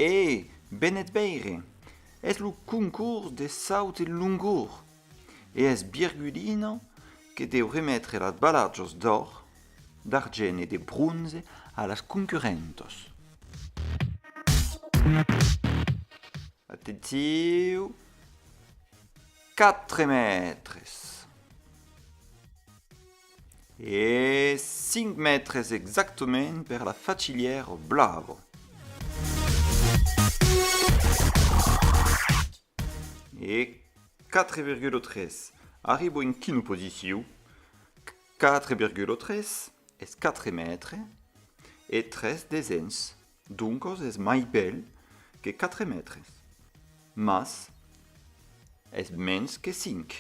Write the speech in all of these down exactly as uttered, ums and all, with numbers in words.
E, venètz veire, es lo concors de saut en longor, e es Virgulina que deu remetre las balatjas d'òr, d'argent e de bronze a las concurrentas. Atenciu! Quatre mètres. E cinc mètres exactament per la fachilhèra blava. E quatre virgula tres. Arriba en quina posicion? Quatre virgula tres es quatre mètres e tres desens. Doncas es mai bèl que quatre mètres, mas es mens que cinc.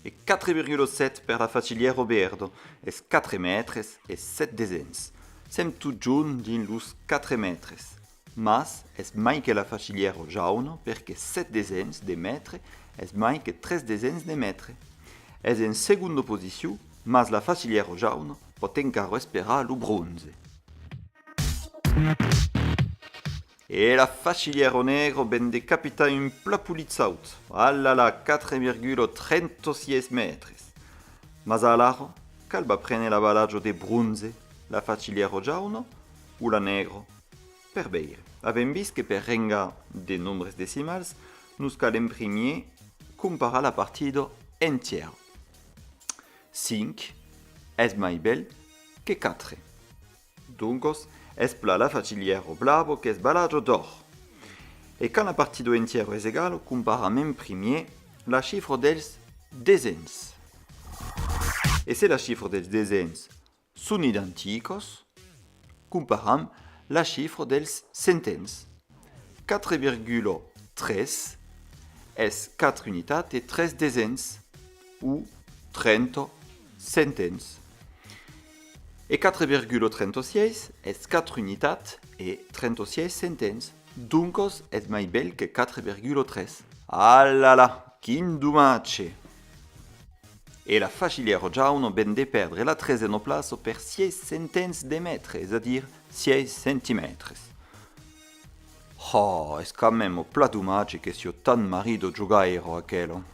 E quatre virgula sèt per la fachilhèra verda, es quatre mètres e sèt desens. Sèm totjorn dins los quatre mètres. Mas es mai que la fachilhèra jauna perque sèt desens de mètre es mai que tres desens de mètre. Es en segonda posicion, mas la fachilhèra jauna pòt encara esperar lo bronze. E la fachilhèra negra ven de capitar un plan polit saut. Alala, quatre virgula trenta-sièis mètres. Mas alara, qual va prene la balatja de bronze, la fachilhèra jauna o la negra? Per veire, avèm vist que per rengar de nombres decimals, nos cal en primièr comparar la partida entièra. Cinc es mai bèl que quatre. Doncas, es plan la fachilhèra blava qu'es balatja d'òr. E quand la partida entièra es egala, comparam en primièr la chifra dels desens. E se la chifra dels desens son identicas, comparam la chifra dels centens. Quatre virgula tres es quatre unitats e tres desens, o trenta centens. E quatre virgula trenta-sièis es quatre unitats e trenta-sièis centens, doncas es mai bèl que quatre virgula tres. Alala, quin domatge! E la fachilhèra jauna ven de pèrdre la tresena plaça per sièis centens de mètre, es a dire sièis centimètres. Oh, es quand mème plan domatge que siá tan marrida jogaira aquela.